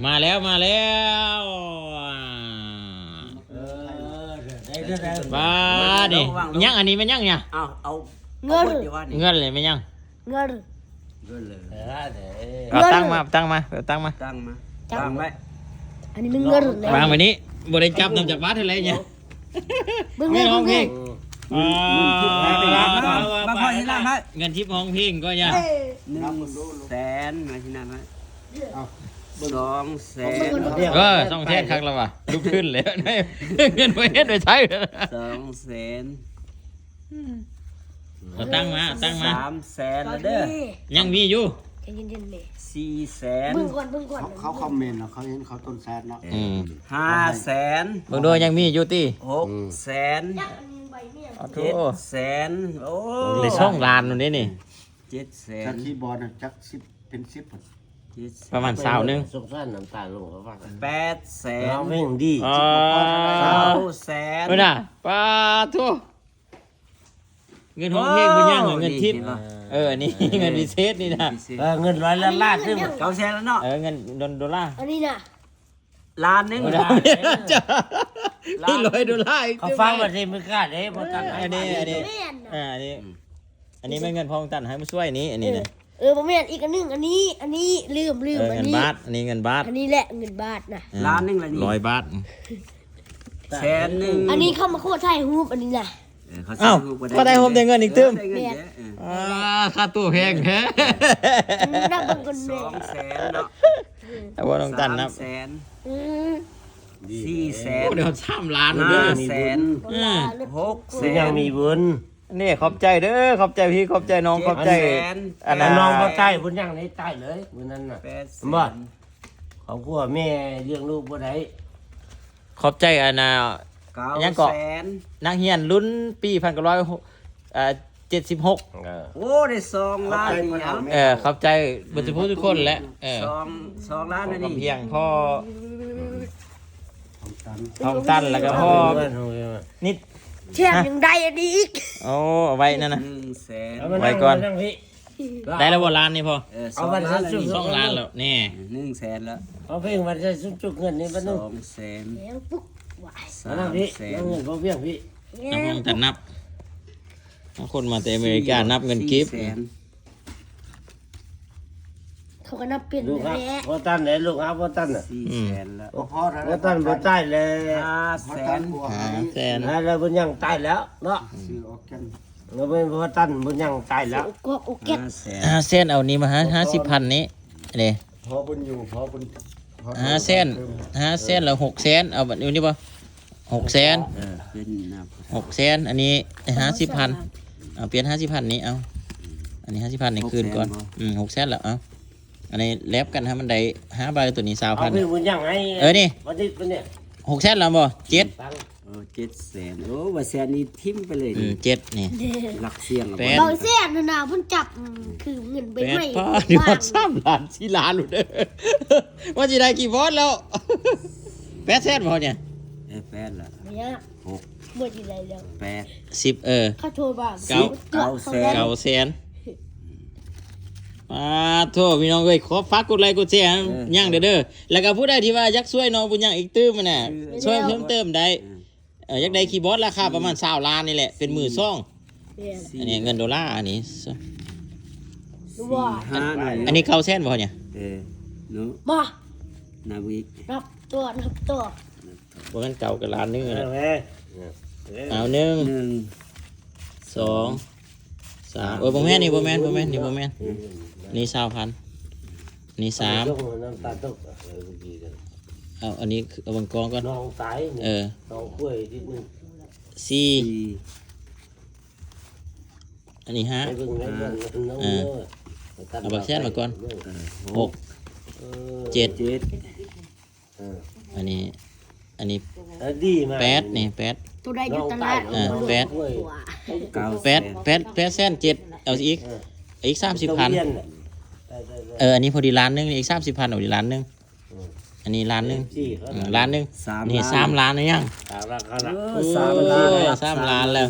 ມາແລ້ວ ມາແລ້ວ ເອີ ໄດ້ ໄດ້ ໄດ້ ບາດນີ້ ຍັງ ອັນນີ້ແມ່ນຍັງນີ້? ເອົາ ເອົາ ເງິນ ເງິນເລີຍແມ່ນຍັງ? ເງິນ ເງິນເລີຍ ເອີ ເອົາຕັງມາ ເອົາຕັງມາ ເອົາຕັງມາ ຕັ້ງມາ ຕັ້ງໄວ້ ອັນນີ້ແມ່ນເງິນ ວາງໄວ້ນີ້ ບໍ່ໄດ້ຈັບນຳຈັກບາດເທື່ອເລີຍນີ້. ເບິ່ງ ເບິ່ງ ເບິ່ງ ເບິ່ງ ເງິນທິບ ມາ ມາ ມາ ມາ ເງິນທິບຮ້ອງເພງກໍຢ່າ ໜຶ່ງແສນ ມາທີ່ນັ້ນ ເອົາ ສອງແສນ ເອີ ສອງແສນຄັກແລ້ວວ່າ ລຸກຂຶ້ນແລ້ວ ເງິນບໍ່ເຮັດໄປໃຊ້ ສອງແສນ ເອົາຕັ້ງມາ ຕັ້ງມາ ສາມແສນແລ້ວເດີ ຍັງມີຢູ່ ໃຈເຢັນໆແມ່ ສີ່ແສນ ເບິ່ງກ່ອນ ເບິ່ງກ່ອນ ເຂົາ ເຂົາຄອມເມັນເນາະ ເຂົາເຫັນເຂົາຕົ້ນແສນເນາະ ອືມ ຫ້າແສນ ເບິ່ງດູ ຍັງມີຢູ່ຕິ ຫົກແສນ ຈັກອັນໃບເມຍ ເຈັດແສນ ໂອ້ ໄດ້ສອງລ້ານພຸ້ນເດ້ນີ້ ເຈັດແສນ ຈັກຄີບອດນະ ຈັກສິບ ເປັນສິບພຸ້ນ ປະມານຊາວໜຶ່ງ ສົງສານນ້ຳຕາລົງ ແປດແສນ ເພງດີ ຊາວແສນ ເບິ່ງນະ ປາໂທ ເງິນຂອງເພງບໍ່ຍັງ ເງິນທິບ ເອີ ນີ້ ເງິນພິເສດນີ້ນະ ເອີ ເງິນຮ້ອຍລະລາດ ເກົ້າແສນແລ້ວເນາະ ເອີ ເງິນໂດລາ ອັນນີ້ນະ ລ້ານໜຶ່ງ ອີກຮ້ອຍໂດລາອີກ ເຂົາຝາກໄວ້ທີ່ອາເມລິກາເດ້ ບໍ່ຕັນໃຫ້ ອັນນີ້ ອັນນີ້ ອັນນີ້ແມ່ນເງິນພໍ່ຂອງຕັນໃຫ້ມາຊ່ວຍນີ້ ອັນນີ້ນະ ເອີ ບໍ່ແມ່ນ ອີກອັນໜຶ່ງ ອັນນີ້ ອັນນີ້ ລືມ ລືມ ເອີ ອັນນີ້ ເງິນບາດ ອັນນີ້ເງິນບາດ ອັນນີ້ແຫຼະເງິນບາດນະ ລ້ານໜຶ່ງລະນີ້ ຮ້ອຍບາດ ແສນໜຶ່ງ ອັນນີ້ເຂົາມາຂໍຖ່າຍຮູບ ອັນນີ້ນະ ເອີ ເຂົາຖ່າຍຮູບໄດ້ເງິນອີກຕື່ມ ເອີ ອ່າ ຄ່າຕົວແພງແທ້ ນັບເບິ່ງກ່ອນແມ່ ສອງແສນເນາະ ເອົາບໍ່ ນ້ອງຕັນນັບ ສາມແສນ ອືມ ສີ່ແສນ ໂອ້ ໄດ້ຮອດສາມລ້ານເດີ ຫ້າແສນ ເອີ ຫົກແສນ ຍັງມີບຸນ ນີ້ ຂອບໃຈເດີ ຂອບໃຈພີ່ ຂອບໃຈນ້ອງ ຂອບໃຈ ເຈັດແສນ ອັນນັ້ນ ນ້ອງບໍ່ຕາຍ ບຸນຍັງນີ້ຕາຍເລີຍມື້ນັ້ນນະ ແປດແສນ ບໍ່ ຄອບຄົວແມ່ລ້ຽງລູກບໍ່ໄດ້ ຂອບໃຈອັນນ່າ ເກົ້າແສນ ຍັງເກາະ ນັກຮຽນລຸ້ນປີພັນເກົ້າຮ້ອຍ ເອີ ເຈັດສິບຫົກ ເອີ ໂອ້ ໄດ້ສອງລ້ານ ເອີ ຂອບໃຈເບິດທຸກຜູ້ທຸກຄົນແຫຼະ ເອີ ສອງ ສອງລ້ານ ອັນນີ້ ພຽງພໍ ຂອງຕັນ ຂອງຕັນ ແລ້ວກໍພໍນິດ ແຖມຍັງໄດ້ອັນນີ້ອີກ ໂອ້ ເອົາໄວ້ນັ້ນນະ ໜຶ່ງແສນ ເອົາໄວ້ກ່ອນ ໄດ້ແລ້ວບໍ່ລ້ານນີ້ພໍ່ ເອີ ເອົາໄວ້ ສອງລ້ານ ສອງລ້ານແລ້ວນີ້ ໜຶ່ງແສນແລ້ວ ເອົາເພງໄວ້ໃສ່ຊຸມຈຸກເງິນນີ້ບັດໜຶ່ງ ສອງແສນ ແລ້ວປຸກ ສາມແສນ ເອົາເງິນພໍພຽງພີ່ ນັບ ນັບ ນັບ ບາງຄົນມາແຕ່ອາເມລິກາ ນັບເງິນກີບ ສີ່ແສນ ເຂົາກໍນັບເປັນ ລູກຮັກ ແຫຼະ ພໍ່ຕັນແຫຼະ ລູກຮັກພໍ່ຕັນນະ ສີ່ແສນແລ້ວ ອືມ ພໍ່ຕັນບໍ່ຕາຍແລ້ວ ຫ້າແສນ ຫ້າແສນ ແລ້ວບຸນຍັງຕາຍແລ້ວເນາະ ຊື້ອອກກັນ ແລ້ວເພິ່ນ ພໍ່ຕັນບຸນຍັງຕາຍແລ້ວ ໂອກອກໂອແກກ ຫ້າແສນ ຫ້າແສນ ເອົານີ້ມາ ຫ້າ ຫ້າສິບພັນນີ້ ນີ້ ພໍເພິ່ນຢູ່ ພໍເພິ່ນ ຫ້າແສນ ຫ້າແສນ ແລ້ວຫົກແສນ ເອົາບັດນີ້ບໍ່ ຫົກແສນ ເອີ ເປັນ ຫົກແສນ ອັນນີ້ຫ້າສິບພັນ ເອົາ ປ່ຽນຫ້າສິບພັນນີ້ ເອົາ ອັນນີ້ຫ້າສິບພັນນີ້ຄືນກ່ອນ ຫົກແສນບໍ່ ອືມ ຫົກແສນແລ້ວ ເອົາ ອັນນີ້ແລບກັນໃຫ້ມັນໄດ້ຫ້າໃບ ຕົວນີ້ຊາວພັນ ເອົາເພິ່ນບໍ່ຍັງໃຫ້ ເອີ ນີ້ ວັນນີ້ເພິ່ນນີ້ ຫົກແສນແລ້ວບໍ່ ເຈັດ ເອີ ເຈັດແສນ ໂອ້ ວ່າແສນນີ້ຖິ້ມໄປເລີຍ ອືມ ເຈັດນີ້ ຫຼັກສຽງ ແປດ ເບົາແສນນະນະ ເພິ່ນຈັບ ອືມ ຄືເງິນໃບໃໝ່ ແປດ ສາມລ້ານ ສີ່ລ້ານພຸ້ນເດີ ວ່າຊິໄດ້ກີ່ບອດແລ້ວ ແປດແສນບໍ່ນີ້ ເອີ ແປດລະ ບໍ່ຍາກ ຫົກ ບໍ່ຊິໄດ້ແລ້ວ ແປດ ສິບ ເອີ ເຂົາໂທມາ ເກົ້າ ເກົ້າແສນ ເກົ້າແສນ ປາໂທ ພີ່ນ້ອງເອີຍ ຂໍຝາກກົດໄລກົດແຊ ເອີ ຍັງເດີ ເດີ ແລ້ວກໍຜູ້ໃດທີ່ວ່າຢາກຊ່ວຍນ້ອງບຸນຍັງອີກຕື່ມນະ ເອີ ຊ່ວຍເພີ່ມເຕີມໄດ້ ເອີ ເອີ ຢາກໄດ້ຄີບອດລາຄາປະມານຊາວລ້ານນີ້ແຫຼະ ເປັນມືສອງ ແມ່ນ ອັນນີ້ເງິນໂດລາ ອັນນີ້ ຫ້າ ອັນນີ້ເກົ້າແສນບໍ່ນີ້ ເອີ ເນາະ ມາ ນັບອີກ ນັບຕໍ່ ນັບຕໍ່ ບໍ່ແມ່ນເກົ້າກໍລ້ານໜຶ່ງ ເອີ ແມ່ນ ເອົາ ໜຶ່ງ ໜຶ່ງ ສອງ ສາມ ໂອ້ຍ ບໍ່ແມ່ນ ນີ້ບໍ່ແມ່ນ ບໍ່ແມ່ນ ນີ້ບໍ່ແມ່ນ ນີ້ຊາວພັນ ນີ້ສາມ ນ້ຳຕາຕົກ ເອີ ເອົາ ອັນນີ້ເອົາເບິ່ງກອງກ່ອນ ນ້ອງຕາຍ ເອີ ນ້ອງປ່ວຍນິດໜຶ່ງ ສີ່ ສີ່ ອັນນີ້ຫ້າ ໄປເບິ່ງໃນເບິ່ງ ເອີ ເອົາບັກແຊນມາກ່ອນ ເອີ ຫົກ ເຈັດ ເຈັດ ເອີ ອັນນີ້ ອັນນີ້ ເອີ ດີມາກ ແປດ ນີ້ ແປດ ຕົວໃດຢູ່ຕະຫຼາດ ເອີ ແປດ ເກົ້າ ແປດ ແປດ ແປດແສນເຈັດ ເອົາອີກ ເອີ ອີກສາມສິບພັນ ເອີ ອັນນີ້ພໍດີລ້ານໜຶ່ງ ອີກສາມສິບພັນ ເອົາດີລ້ານໜຶ່ງ ເອີ ອັນນີ້ລ້ານໜຶ່ງ ເອັຟຊີ ເອີ ລ້ານໜຶ່ງ ສາມ ນີ້ ລ້ານ ສາມລ້ານແລ້ວຍັງ ສາມລ້ານ ເອີ ສາມລ້ານ ໂອ້ຍ ສາມລ້ານແລ້ວ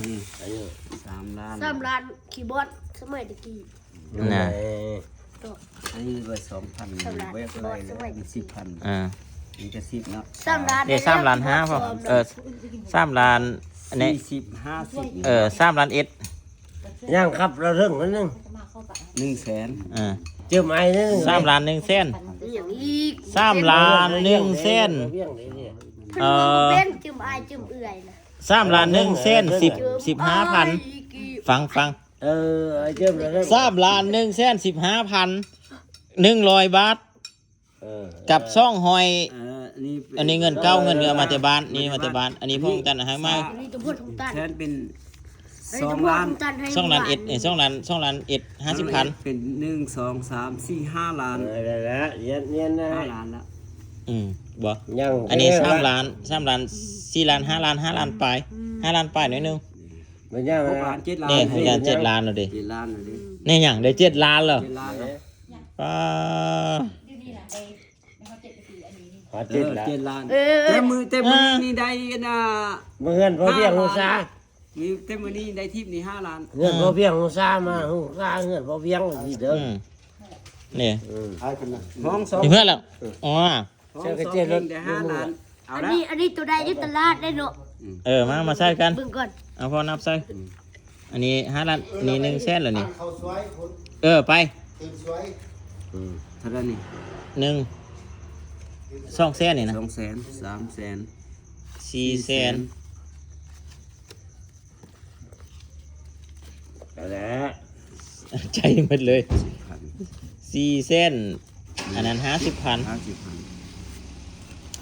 ສາມລ້ານ ສາມລ້ານ ຄີບອດສະໄໝຕະກີ້ ນະ ເອີ ອັນນີ້ວ່າສອງພັນ ສາມລ້ານ ບໍ່ຢາກໄລ່ແລ້ວ ສາມລ້ານ ມັນສິບພັນ ອ່າ ນີ້ກໍສິບເນາະ ສາມລ້ານ ເດ້ ສາມລ້ານຫ້າພໍ ເອີ ສາມລ້ານ ອັນນີ້ ສີ່ສິບ ຫ້າສິບ ເອີ ສາມລ້ານເອັດ ຍັງຄັບລະເຖິງໜ້ອຍໜຶ່ງ ໜຶ່ງແສນ ເອີ ເຈີມໄອໜຶ່ງ ສາມລ້ານໜຶ່ງແສນ ອີຫຍັງອີກ ສາມລ້ານໜຶ່ງແສນ ເອີ ເຈີມອ້າຍເຈີມເອື້ອຍນະ ສາມລ້ານໜຶ່ງແສນສິບ ສິບຫ້າພັນ ຟັງ ຟັງ ເອີ ເຈີມລະເຖິງ ສາມລ້ານໜຶ່ງແສນສິບຫ້າພັນໜຶ່ງຮ້ອຍບາດ ເອີ ກັບສອງຮ້ອຍ ເອີ ອັນນີ້ເງິນເກົ່າ ເງິນເອົາມາແຕ່ບ້ານ ນີ້ມາແຕ່ບ້ານ ອັນນີ້ຂອງຕັນໃຫ້ໃໝ່ ອັນນີ້ກໍບໍ່ຂອງຕັນ ແທນເປັນສອງລ້ານ ສອງລ້ານເອັດ ເອີ ສອງລ້ານ ສອງລ້ານເອັດ ຫ້າສິບພັນ ເປັນໜຶ່ງ ສອງ ສາມ ສີ່ ຫ້າລ້ານ ເອີ ນັ້ນແຫຼະ ຮຽນ ຮຽນນະ ຫ້າລ້ານລະ ອືມ ບໍ່ ຍັງ ອັນນີ້ສາມລ້ານ ສາມລ້ານ ສີ່ລ້ານ ຫ້າລ້ານ ຫ້າລ້ານປາຍ ຫ້າລ້ານປາຍໜ້ອຍໜຶ່ງ ມັນຍັງ ຫົກລ້ານ ເຈັດລ້ານ ນີ້ ຫົກລ້ານ ເຈັດລ້ານແລ້ວເດ້ ເຈັດລ້ານແລ້ວເດ້ ນີ້ຫຍັງໄດ້ເຈັດລ້ານແລ້ວ ເຈັດລ້ານແລ້ວ ປ້າ ຮອດເຈັດ ເອີ ເຈັດລ້ານ ເອີ ແຕ່ມື້ ແຕ່ມື້ນີ້ໄດ້ອັນນ່າ ມື້ເຮືອນພໍພຽງຫົງສາ ມີ ແຕ່ມື້ນີ້ໄດ້ທິບນີ້ຫ້າລ້ານ ເຮືອນພໍພຽງຫົງສາມາ ຫົງສາເຮືອນພໍພຽງນີ້ເດີ ອືມ ນີ້ ອືມ ຫ້ອງສອງ ຢູ່ເຮືອນແລ້ວ ອໍ ຫ້ອງສອງເພິ່ນໄດ້ຫ້າລ້ານ ເອົາ ອັນ ລະ ນີ້ ອັນນີ້ໂຕໃດຢູ່ຕະຫຼາດໄດ້ເນາະ ອືມ ເອີ ມາ ມາໃສ່ກັນ ເບິ່ງກ່ອນ ເອົາ ພໍ່ນັບໃສ່ ອືມ ອັນນີ້ຫ້າລ້ານ ອັນນີ້ໜຶ່ງແສນແລ້ວນີ້ ເອີ ໄປ ອືມ ເທົ່າໃດນີ້ ໜຶ່ງ ສອງແສນນີ້ນະ ສອງແສນ ສາມແສນ ສີ່ແສນ ສີ່ແສນ ນັ້ນແຫຼະ ໃຈໝົດເລີຍ ສີ່ແສນ ອັນນັ້ນຫ້າສິບພັນ ຫ້າສິບພັນ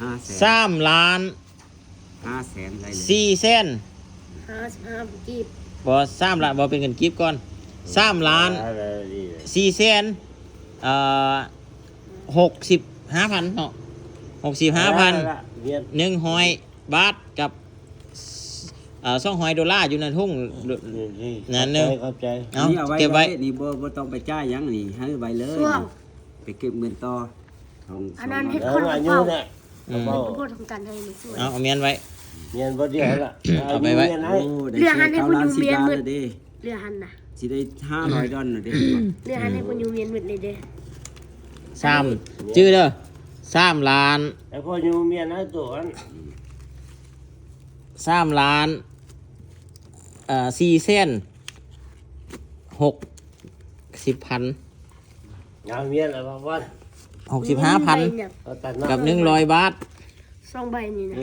ຫ້າແສນ ສາມລ້ານ ຫ້າແສນໄດ້ເລີຍ ສີ່ແສນ ຫ້າສິບຫ້າ ກີບ ບໍ່ ສາມລ້ານ ບໍ່ ເປັນເງິນກີບກ່ອນ ສາມລ້ານ ສີ່ແສນ ເອີ ຫົກສິບຫ້າພັນເນາະ ຫົກສິບຫ້າພັນ ໜຶ່ງຮ້ອຍບາດກັບ ເອີ ສອງຮ້ອຍໂດລາຢູ່ໃນຖົງນັ້ນເດີ ຂອບໃຈ ຂອບໃຈ ເອົາ ນີ້ເອົາໄວ້ ເກັບໄວ້ ນີ້ບໍ່ ບໍ່ຕ້ອງໄປຈ່າຍຫຍັງນີ້ ໃຫ້ໄວ້ເລີຍ ໄປເກັບເງິນຕໍ່ ອັນນັ້ນເຮັດຄົນລະເປົາ ອືມ ເອົາ ເອົາມຽນໄວ້ ມຽນບໍ່ດຽວລະ ເອົາໄປໄວ້ ເຫຼືອຫັ້ນໃຫ້ຜູ້ຢູ່ມຽນໝົດ ເຫຼືອຫັ້ນນະ ຊິໄດ້ຫ້າຮ້ອຍດອນນະເດ້ ເຫຼືອຫັ້ນໃຫ້ຜູ້ຢູ່ມຽນໝົດເລີຍເດ້ ສາມ ຈື່ເດີ ສາມລ້ານ ໃຫ້ຜູ້ຢູ່ມຽນໃຫ້ໂຕຫັ້ນ ສາມລ້ານ ເອີ ສີ່ແສນຫົກສິບພັນ ງາມວຽນລະວ່າ ຫົກສິບຫ້າພັນ ກັບໜຶ່ງຮ້ອຍບາດ ສອງໃບນີ້ນະ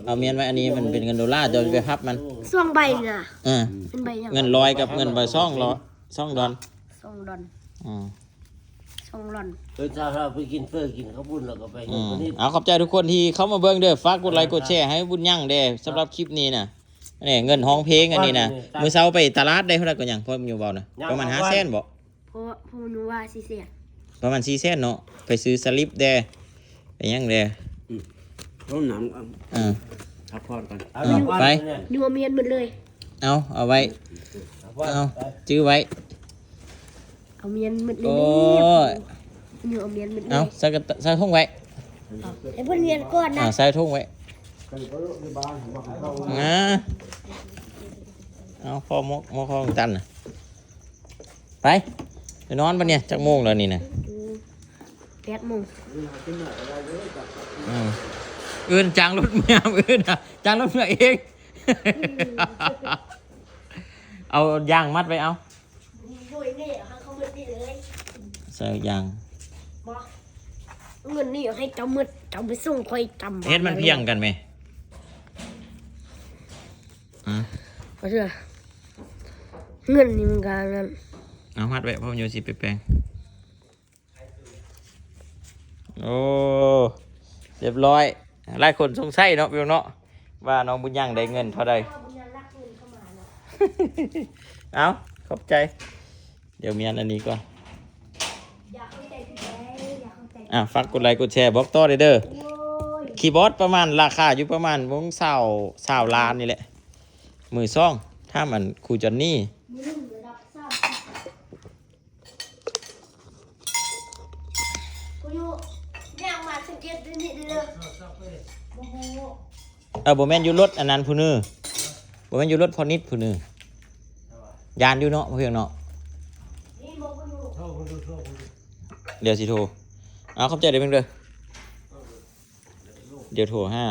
ເອົາມຽນໄວ້ ອັນນີ້ມັນເປັນເງິນໂດລາ ເຈົ້າຊິໄປຮັບມັນ ສອງໃບນະ ເອີ ເປັນໃບຫຍັງ ເງິນຮ້ອຍກັບເງິນໃບສອງຮ້ອຍ ສອງດອນ ສອງດອນ ອືມ ສອງດອນ ເອີ ຖ້າເຮົາໄປກິນເຝີກິນເຂົ້າປຸ້ນ ແລ້ວກໍໄປ ອືມ ເອົາ ຂອບໃຈທຸກຄົນທີ່ເຂົ້າມາເບິ່ງເດີ ຝາກກົດໄລກົດແຊໃຫ້ບຸນຍັງແດ່ ສຳລັບຄລິບນີ້ນະ ນີ້ເງິນຮ້ອງເພງອັນນີ້ນະ ມື້ເຊົ້າໄປຕະຫຼາດໄດ້ເທົ່າໃດກໍຍັງ ພໍ່ຢູ່ເວົ້ານະ ປະມານຫ້າແສນບໍ ເພາະວ່າ ເພາະວ່າໜູວ່າສີ່ແສນ ປະມານສີ່ແສນເນາະ ໄປຊື້ສະລິບແດ່ ໄປຫຍັງແດ່ ອືມ ເອົາໜັງ ເອີ ພັກຜ່ອນກ່ອນ ເອົາ ໄປ ໜູເອົາມຽນໝົດເລີຍ ເອົາ ເອົາໄວ້ ເອົາ ຈື່ໄວ້ ເອົາມຽນໝົດເລີຍ ໂອ້ຍ ໜູເອົາມຽນໝົດເລີຍ ເອົາ ໃສ່ກະ ໃສ່ຖົງໄວ້ ໃຫ້ເພິ່ນມຽນກ່ອນນະ ອ່າ ໃສ່ຖົງໄວ້ ອ່າ ເອົາ ພໍໝົກ ໝໍກຂອງຕັນນະ ໄປ ໄປນອນບັດນີ້ ຈັກໂມງແລ້ວນີ້ນະ ອືມ ແປດໂມງ ອືມ ອື່ນຈ້າງລົດເມືອ ອື່ນຈ້າງລົດເມືອເອງ ເອົາຢາງມັດໄວ້ ເອົາ ໃສ່ຢາງ ບໍ່ ເງິນນີ້ໃຫ້ເຈົ້າໝົດ ເຈົ້າໄປສົ່ງຂ້ອຍຕຳ ເຮັດມັນພຽງກັນແມ ອືມ ເອົາເທື່ອ ເງິນນີ້ມັນກະນັ້ນ ເອົາ ຮັດໄວ້ ພໍ່ໂຍຊິໄປແປງ ໂອ້ ລຽບຮ້ອຍ ຫຼາຍຄົນສົງໄສເນາະ ພີ່ນ້ອງເນາະ ວ່ານ້ອງບຸນຍັງໄດ້ເງິນເທົ່າໃດ ເອົາ ຂອບໃຈ ດຽວມຽນອັນນີ້ກ່ອນ ອ່າ ຝາກກົດໄລກົດແຊ ບອກຕໍ່ເດີ ຄີບອດປະມານ ລາຄາຢູ່ປະມານວົງຊາວ ຊາວລ້ານນີ້ແຫຼະ ມືສອງ ຖາມອັນຄູຈອນນີ ເອີ ບໍ່ແມ່ນຢູ່ລົດອັນນັ້ນພຸ້ນເນີ ບໍ່ແມ່ນຢູ່ລົດພໍ່ນິດພຸ້ນເນີ ຢ້ານຢູ່ເນາະ ພໍ່ພຽງເນາະ ນີ້ບໍ່ ບໍ່ຢູ່ ໂທ ບໍ່ຢູ່ ໂທ ບໍ່ຢູ່ ດຽວຊິໂທ. ເອົາ ຂອບໃຈເດີເພິ່ນເດີ. ດຽວໂທຫາ